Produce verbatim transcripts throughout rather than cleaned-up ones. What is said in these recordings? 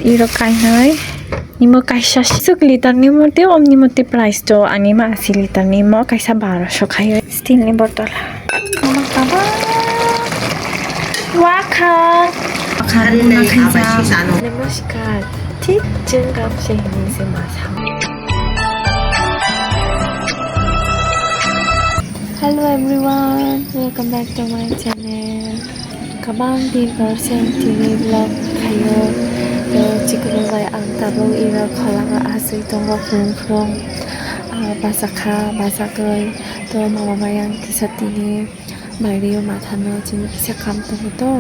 Iro kainai. Imo kaisa suk liter ni mote, omni mote price to ani ma asi liter ni mo kaisa baro so khai. Steel ni bottle. Ama kaba. Wakha. Wakha. Namaskar. Thik jeng gam se hini se ma sa. Hello everyone, welcome back to my channel. Kabang din por sen tini vlog khayo. To chikunu bai ang tabuk iro kholanga asui tongo khulung khulung. Ah, basa kha, basa koi. To mama bai ang kisa tini baireo mathano chini kisa kam tongo to.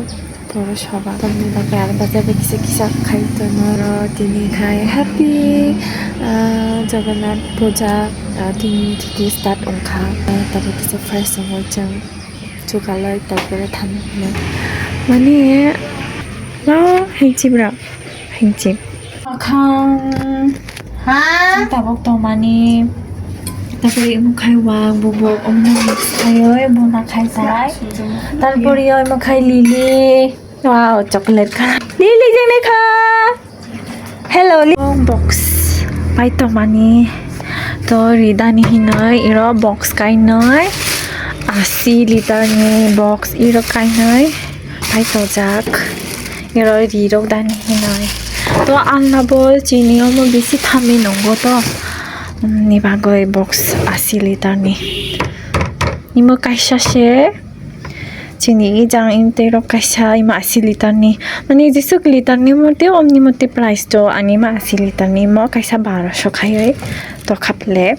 Poro soba tongni bagwi aro bajar bai kisa kisa khai tongo. Aro tini khai happy, ah, Jagannath puja, ah, tini thiki start wngkha. Ah, tabuk kisa fresh tongo chwng. Chukalai tarpore thanwi hwnwi. Mani, no, hengchibra, hengchib. Akhang. Ha? Tabuk tongmani. Tarpore imo khai wak, bubuk, omno mix khaiwi, buna khai jai. Tarpore imo khai lili. Wow, chocolate kha. Lili jeng nai kha. Hello, li-, oh, box pai tongmani. To ri dani hinoi, iro box kainoi. Asi liter ni box iro kainoi. Pai tojak. Iro ri rok dani hinoi. To alna bo chini omo bisi thami nongo to. Ni bagoi box asi liter ni. Imo kaisa se. Chini jang imtwi rok kaisa ima asi liter ni. Mani jesuk liter ni mote omni mote price to ani ma asi liter ni mo kaisa baro so khaiwi to khaple.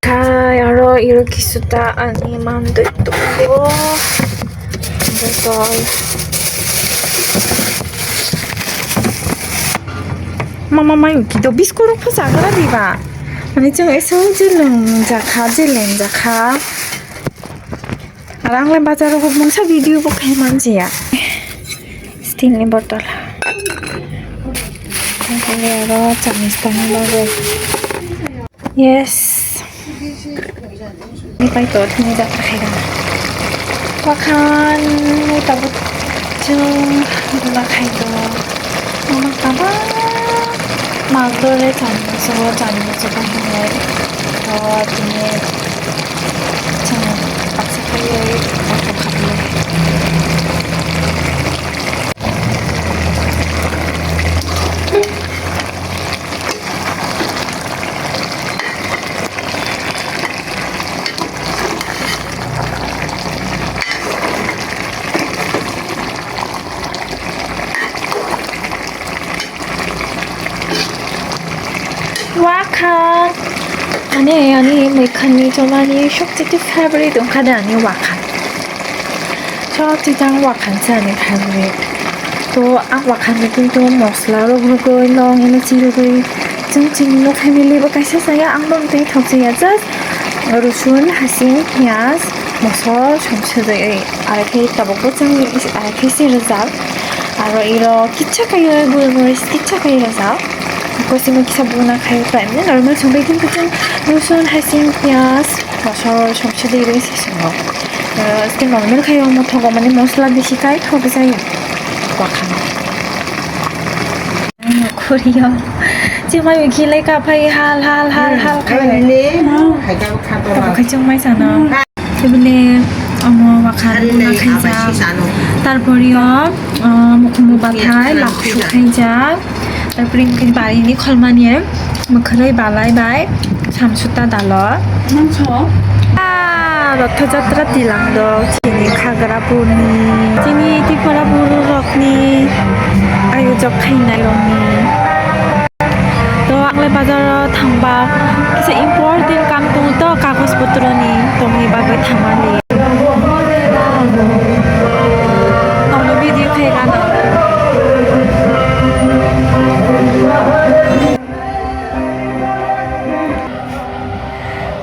Khai aro iro kisuta ani mandoi tongo. Botol. Mama mai kido biskut rok pho chagra diba. Mani chwng esong jeleng jakha, jeleng jakha. Aro ang le bazar o mungsa video bo khai manjaya. Steel ni bottle. Aro chamis tangwi bagwi. Yes. Ni pai to thini da khai da. Wakhan ni tabuk chwng dula khai do. Mama kaba. Magdole chani musugo, chani musugo hinwi. To tini chwng baksa khaiwi baksa khaplai. Wakhan. Ani, ani mwkhangni chomani sobcheti favorite wngkha de ani wakhan. Sobcheti ang wakhan se ani favorite. To ang wakhan ni kintu mosla rok rwgwi, long, elachi rwgwi, chwng chini no family bo kaisa chaya, ang bo tei thok chaya, just rosun, hasing, piyaj, mosol, som sujui, aro khe tabuk bo chwng aro khe se rwjak. Aro iro kitsa kaiwi gul moris kitsa kaiwi rwjak. Kosimo kisa buna khai prai mani normal songbai khe chwng rosun, hasing, piyaj, mosol, som sujui rwi se songo. Aro se normal khai omo thogo mani mosla bisi kai thok jaya. Wakhan. Khuriyo. Chimai khilai ka phai hal, hal, hal, hal khai. Tabuk khai chwng mai sana. Tebile omo wakhan buna khaijak. Tarpore o, ah, mukhumu bathai, baksu khaijak. Tarpore hwnkhe barini kholmani. Mwkhwrwi balai bai samsuta dalo. Ah, Rotho Jatra tilang dok chini Khagrapurni, chini Tripura buru rokni ayojok khainai rokni. To ang le bazar o thangba kisa important kam tongo to, kagoj potro ni tongni bagwi thangmani. Nono video khai gana.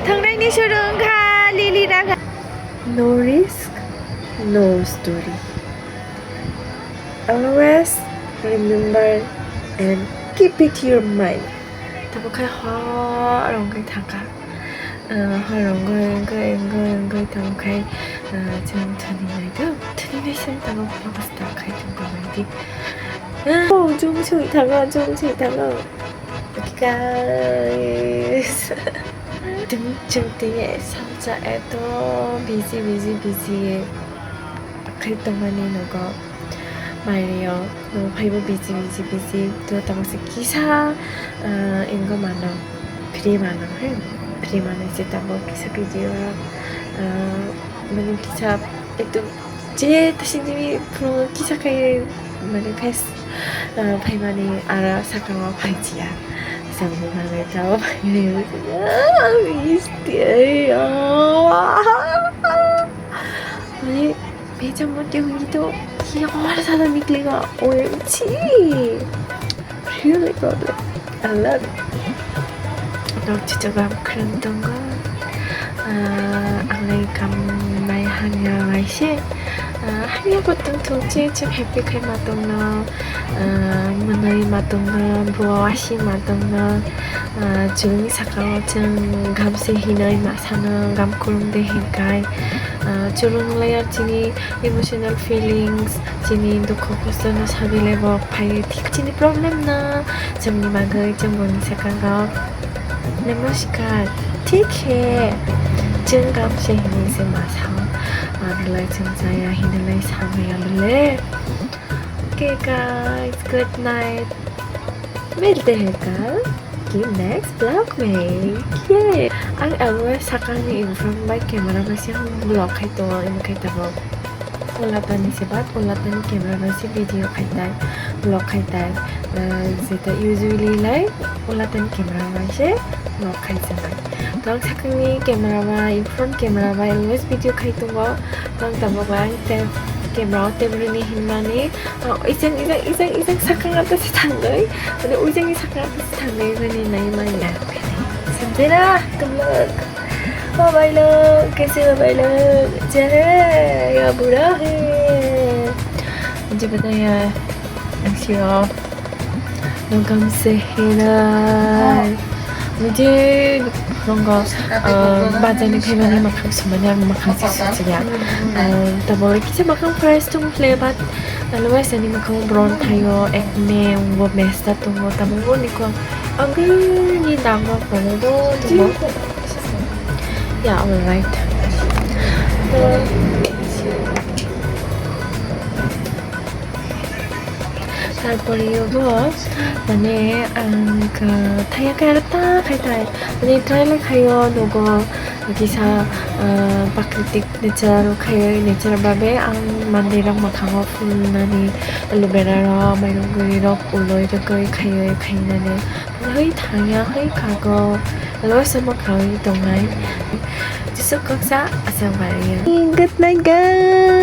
Thangnaini soro wngkha Lily Naga. No risk, no story. Always remember and keep it your mind. Tabuk khai hor wngwi thangkha. Ah, hor wngwi, wngwi, wngwi, wngwi tabuk khai, ah, chwng thani naidi. Thani naising tabuk vlog start khai tongkha naidi. Oh, jumsui thango, jumsui thango. Guys. Tum, tum, tini salsa eto busy, busy, busy. Khai tongmani nogo. Maireo, no phaibo busy, busy, busy. To tamo se kisa, ah, ingo mano. Free mano, he? Free mano se tamo kisa video. Ah, mani kisa, eto je tasini phungo kisa khai mani face, ah, phaimani ara sakao phaichia. Saboni bagwi tamo phaimani. Ah, misti, ai, ah. Mani Pechamati wngwi to, yar sana mikliga, O M G. Really problem. I love it. Nok chichok ram khrang tongo. Ah, ang lai kam nai hanya lai se. Ah, hanya ko tong tong che che happy khai ma tong no. Ah, mwnwi ma tong no, bo asi ma tong no. Ah, chwng saka o chwng gam se hinoi ma sano, gam kurung de hinkai. Ah, chwrwng layer chini emotional feelings, chini dukho kosto no sabi le bo phai thik chini problem no, chwngni bagwi chwng boni swkango nemo sikar thik he chwng gam se hinwi se ma sao, aro lai chwng chaya hinwi lai samaya le. Okay guys, good night. Milte hain kal ki next vlog mein. Yay! Ang always sakangni in front bai camera bai se ang vlog khai tongo, imo khai tongo. Ulatani se bat, ulatani camera bai se video khai tai, vlog khai tai. Eh, jeta usually lai ulatani camera bai se vlog khai se bai. Tong sakangni camera bai, in front camera bai always video khai tongo. Tong tabok ang te camera o tebrini hinmani. Oh, isang, isang, isang, isang sakang atas tanggai. Mane isang sakang atas tanggai mane nai mane. Sampai lah, tum lok. Oh, bhai lok, kaise ho bhai lok? Jai ya bura hai. Mujhe pata hai, aksi ho. Welcome se hinai. Mujhe rongo, ah, bazar ni phaimani makhang sumani ang makhang se suchiya. Ah, tabo kisa makhang price tong fle bat. Alo waisa ni makhang bron thayo, ekne, bo mesta tongo, tamo bo ni ko. Agni dam rok tongo, bo tongo. Yeah, all right. Tarpore bo, mane, ang, ah, thaya khe aro ta khai thai. Mane, try le khaio, nogo kisa, ah, prakritik nature khai, nature babe ang mandirok mwkhango phunani, aloe vera rok, mairung guri rok, uloi rwgwi khaiwi khainani. Hoi thangya, hoi khago. Lo samo khawi tongnai. Jisuk koksa asang bari. Good night, guys.